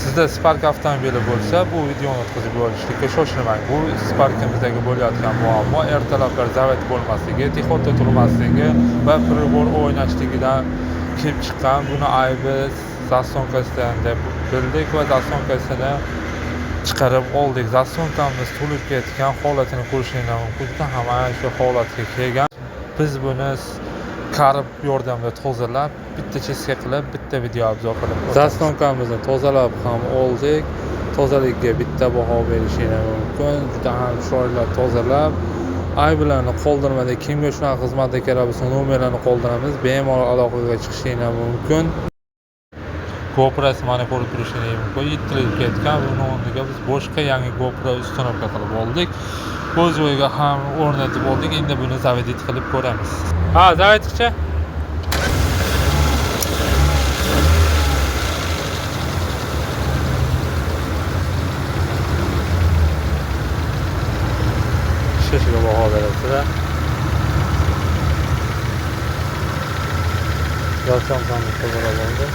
Sizda Spark avtomobili bo'lsa, bu videoni o'tkazib yuborishlikka shoshilmang. Bu Sparkimizdagi bo'layotgan muammo ertalablar zavod bo'lmasligi, tixotda turmasligi va pribor o'ynashligidan kelib chiqqan. Buni aybi zastonkasidan deb bildik va zastonkasini chiqarib oldik. Zastonkamiz to'lib ketgan holatini ko'rishingiz mumkin. Juda ham ana shu holatga kelgan. Biz buni karib yordamida tozalab, bitta cheska qilib, bitta video obzor qilib o'tamiz. Zastonkamizni tozalab ham oldik. Tozaligiga bitta baho berishingiz mumkin. Juda ham chiroyli tozalab, ayblarni qoldirmadik. Kimga shunaqa xizmatda kerak bo'lsa, nomerlarni qoldiramiz. Bemalol aloqaga chiqishingiz mumkin. GoPro'si mana ko'rib turishingiz mumkin. Yirtilib ketgan. Buni o'rniga biz boshqa yangi GoPro установка qilib oldik. O'z joyiga ham o'rnatib oldik. Endi buni zavodit qilib ko'ramiz. Ha, zavoditchi. Ishlashiga baho berasizlar. Zastonkamiz tozalab oldi.